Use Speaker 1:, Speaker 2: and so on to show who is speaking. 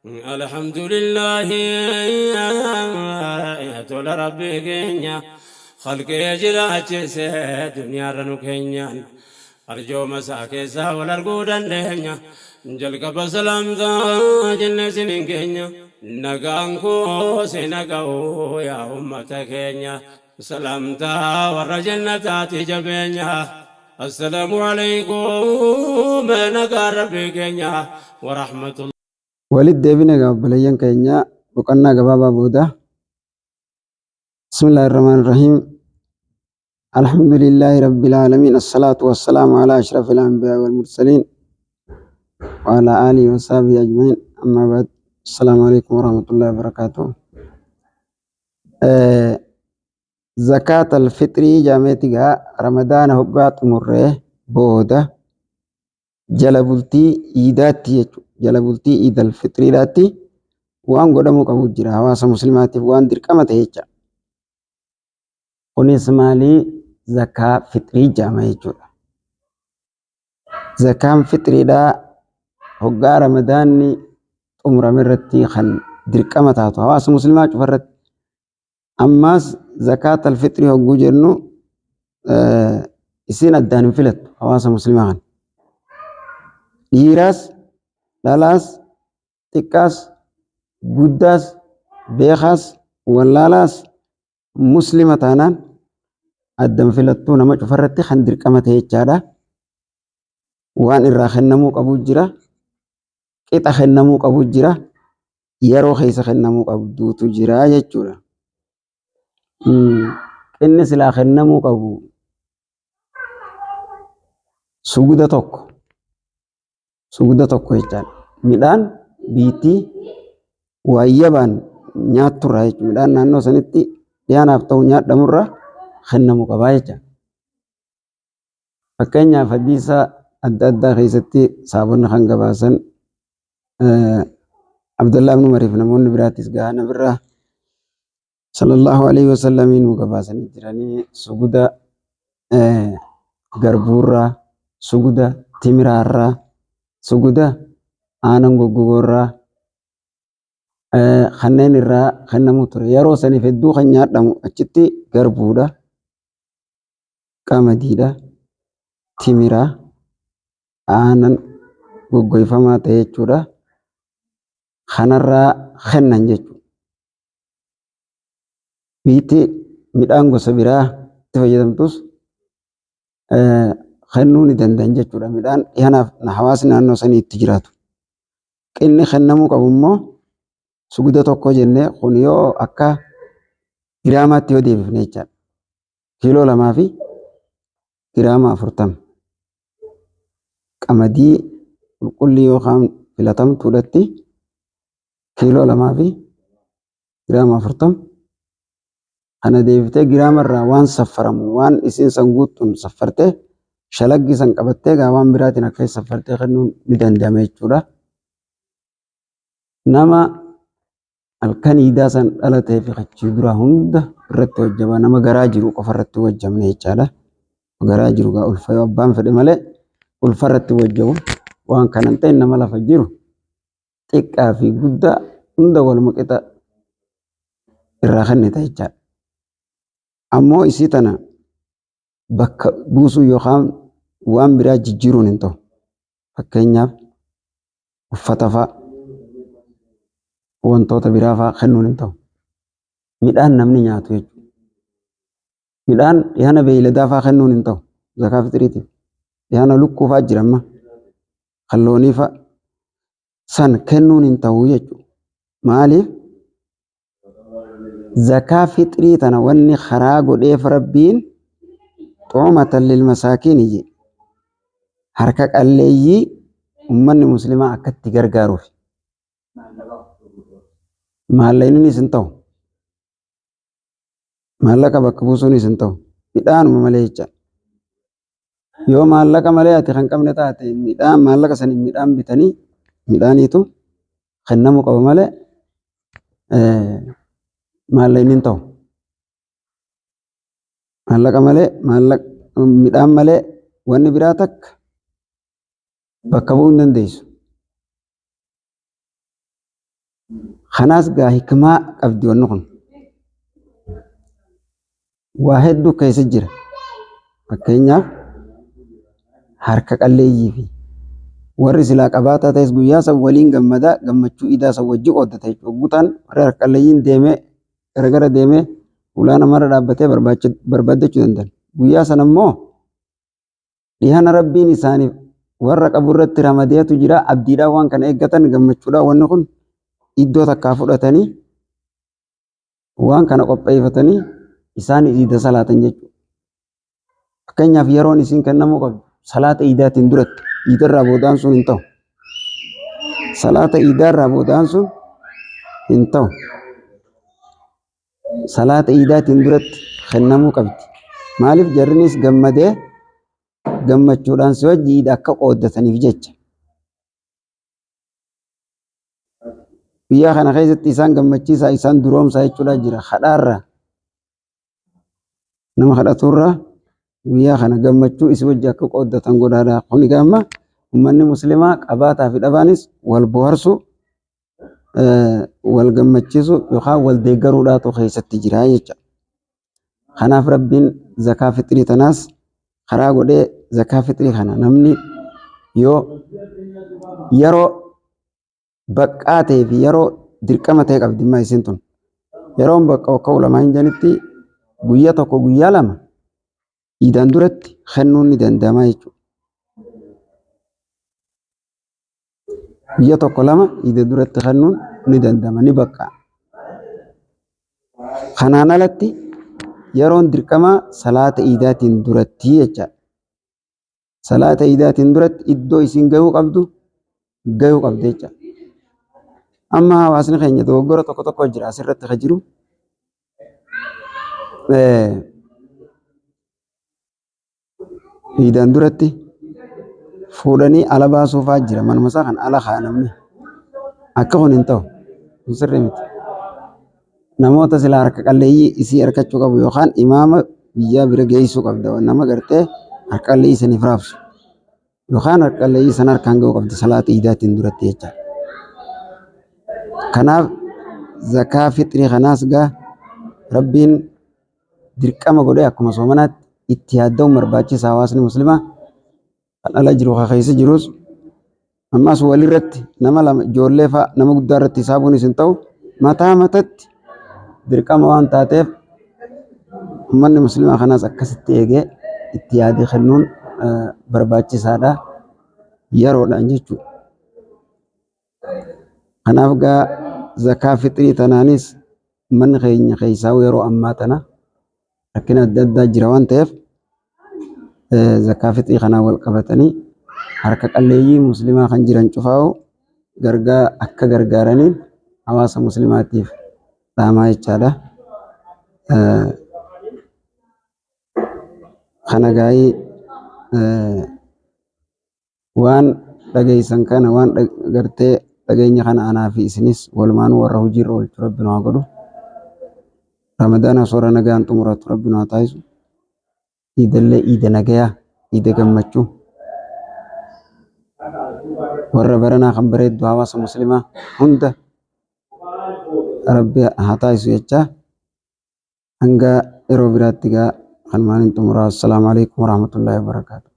Speaker 1: Alhamdulillaahi tola Rabbii keenya khalqee jiraachise duniyaarra nu keenyaan arjooma isaa keessaa wal arguu dandeenya. Jalqaba salaamtaa jenne isiniin keenya nagaan koo sina ga'u yaa ummata keenya salaamtaa warra jannataati jabeenya. Assalaamu alaikum nagaan Rabbii keenya wa rahmatullahi.
Speaker 2: Walitti deebine egaa obboleeyyan keenya boqonnaa gabaabaa booda. Bismillaahi Rahmaani Rahiim. Alhamdulillaahi Rabbil Aalamiin. Assalaatu wassalaamu alaa ashrafil anbiyaa wal mursaliin wa alaa aalihi wa sahbihi ajma'iin. Ammaa ba'd. Assalaamu alaikum warahmatullaahi wabarakaatuh. Zakaat al-fixrii jaameeti gaa Ramadaana hoggaa xumurree booda jala bultii iidaatti jechuudha. Jala bultii iidal fixriidhaatti waan godhamuu qabu jira hawaasa muslimaatiif waan dirqama ta'e jecha. Kunis maalii zakaa fixrii jedhama jechuudha. Zakaan fixriidhaa hoggaa ramadaanni xumurame irratti kan dirqama taatu hawaasa muslimaa cufa irratti. Ammaas zakaat alfixrii hogguu jennu isiin addaan hin filattu hawaasa muslimaa kana. Dhiiraas, dhalaas, xiqqaas, guddaas, beekaas, wallaalaas muslima taanaan addan filattuu nama cufarratti kan dirqama ta'e jechaadha. Waan irraa kennamuu qabu jira. Qixa kennamuu qabu jira. Yeroo keessa kennamuu qabduutu jira jechuudha. Qinni silaa kennamuu qabu suguda tokko. Suguda tokko jechaadha. Midhaan biittii waayyabaan nyaatturraa jechuudha. Midhaan naannoo sanitti dhiyaanaaf ta'u nyaadhamurraa kennamuu qabaa jechaadha. Fakkeenyaaf hadiisa adda addaa keessatti saabonni kan gabaasan Abdullah ibn Umariif namoonni biraattis gahaa nabirraa sallallahu alaihi wasallamiin nu gabaasanii jiranii suguda garbuurraa, suguda timiraarraa, suguda aanan goggogoorraa kanneen irraa kennamuu ture. Yeroo saniif hedduu kan nyaadhamu achitti garbuudha, qamadiidha, timira, aanan goggoifamaa ta'e jechuudha. Kanarraa kennan jechuudha. Biitti midhaan gosa biraa itti fayyadamtus kennuu ni danda'an jechuudha. Midhaan dhihanaaf hawaasni naannoo sanii itti jiraatu. Qinni kennamuu qabu immoo suguda tokko jennee kun yoo akka giraamaatti yoo deebifne jechaadha. Kiiloo 2 fi giraama 40 qamadii qulqullii yookaan filatamtuudhatti kiiloo 2 fi giraama 40 kana deebiftee giraama irraa waan saffaramu waan isiin san guuttuun saffartee shalaggii san qabattee gaa waan biraatiin akka saffartee kennuun ni danda'ama jechuudha. Nama halkan iidaa san dhalatee fi achii dura hunda irratti hojjaba nama garaa jiru qofa irratti hojjamne jechaadha. Garaa jiru gaa ulfa yoo abbaan fedhe malee ulfa irratti hojjabu waan kanan ta'e nama lafa jiru xiqqaa fi guddaa hunda waluma qixa irraa kennita jechaadha. Ammoo isii tana bakka buusuu yookaan waan biraa jijjiiruun hin ta'u. Fakkeenyaaf uffata fa'a wantoota biraa fa'a kennuun hin ta'u. Midhaan namni nyaatu jechuudha. Midhaan dhihana beeyladaa fa'a kennuun hin ta'u. Zakaa fixiriitiif. Dhihana lukkuu fa'a jira amma. Kan loonii fa'a. San kennuun hin ta'u jechuudha. Maaliif? Zakaa fixrii tana wanni karaa godheef Rabbiin xu'umatan lil masaakiini jedhe. Harka qalleeyyii ummanni muslimaa akka itti gargaaruuf. Maallaqninis hin ta'u. Maallaqa bakka buusuunis hin ta'u. Midhaanuma malee jecha. Yoo maallaqa malee ati kan qabne taate midhaan maallaqa saniin midhaan bitanii midhaaniitu kennamuu qaba malee maallaqni hin ta'u. Maallaqa malee maallaqa midhaan malee wanni biraa takka bakka bu'uu hin dandeessu. Kanaas gaa hikmaa qabdi wanni kun. Waa hedduu keessa jira. Fakkeenyaaf harka qalleeyyii fi warri silaa qabaataa ta'es guyyaa san waliin gammadaa gammachuu iidaa san wajji qooddata jechuudha. Hogguu ta'an warri harka qalleeyyiin deemee garagara deemee ulaa namarra dhaabbatee barbaaddachuu danda'an. Guyyaa sana immoo dhihana Rabbiin isaaniif warra qabu irratti ramadeetu jira. Abdiidhaan waan kana eeggatan gammachuudhaan wanni kun iddoo takkaa fudhatanii waan kana qopheeffatanii isaan iida salaatan jechuudha. Fakkeenyaaf yeroon isiin kennamuu qabdu salaata iidaatiin duratti iidarraa boodaan sun hin ta'u. Salaata iidaarraa boodaan sun hin ta'u. Salaata iidaatiin duratti kennamuu qabdi. Maaliif jarrinis gammadee gammachuudhaan si wajji iida akka qooddataniif jecha. Guyyaa kana keessatti isaan gammachiisaa isaan duroomsaa jechuudha jira. Kadhaarraa nama kadhaturraa guyyaa kana gammachuu isi wajji akka qooddatan godhaadha. Kun egaa amma uummanni muslimaa qabaataa fi dhabaanis wal bohaarsuu wal gammachiisuu yookaan wal deeggaruudhaatu keessatti jira jecha. Kanaaf Rabbiin zakaa fixrii tanaas karaa godhee zakaa fixrii kana namni yoo yeroo baqqaa ta'ee fi yeroo dirqama ta'e qabdi immaa isiin tun. Yeroon bakka akka ulamaa hin janitti guyyaa tokko guyyaa lama iidaan duratti kennuun ni danda'ama jechuudha. Guyyaa tokko lama iida duratti kennuun ni danda'ama ni bakka. Kanaan alatti yeroon dirqamaa salaata iidaatiin duratti jechaadha. Salaata iidaatiin duratti iddoo isiin gahuu qabdu gahuu qabdi jechaadha. Amma hawaasni keenya dogoggora tokko tokko jira asirratti ka jiru. Iidaan duratti fuudhanii ala baasuu fa'aa jira. Manuma isaa kan ala kaa'a namni. Akka kun hin ta'u. Kun sirrii miti. Namoota silaa harka qalleeyyii isii harkachuu qabu yookaan imaama biyyaa bira geessuu qabda. Nama gartee harka qalleeyyii saniif raabsu. Yookaan harka qalleeyyii sana harkaan ga'uu qabda salaata iidaatiin duratti jechaadha. Kanaaf zakaa fixrii kanaas gaa Rabbiin dirqama godhee akkuma soomanaatti itti yaadda'uun barbaachisa hawaasni muslimaa kan ala jiru kan keessa jirus ammas walirratti nama lama ijoollee fa'a nama guddaa irratti hisaabuunis hin ta'u mataa matatti dirqama waan taateef ummanni muslimaa kanaas akkasitti eegee itti yaadee kennuun barbaachisaadha yeroodhaan jechuudha. Kanaaf gaa zakaa fixrii tanaanis ummanni keenya keessaa yeroo ammaa tana rakkina adda addaa jira waan ta'eef zakaa fixrii kanaan wal qabatanii harka qalleeyyii muslimaa kan jiran cufaa'u gargaa akka gargaaraniin hawaasa muslimaatiif dhaamaa jechaadha. Kana gaa'ii Waan dhageessan kana waan gartee dhageenya kana anaa fi isinis walumaanuu warra hojiirra oolchu rabbi nu haa godhu. Ramadaana soora nagaan xumuratu rabbi nu haa taasisu. Iidallee iida nagayaa, iida gammachuu. Warra baranaa kan bareeddu hawaasa muslimaa hunda rabbi haa taasisu jechaa. Hanga yeroo biraatti gaa kanumaan hin xumuraa. Assalaamu alaikum warahmatullaahi wabarakaatuh.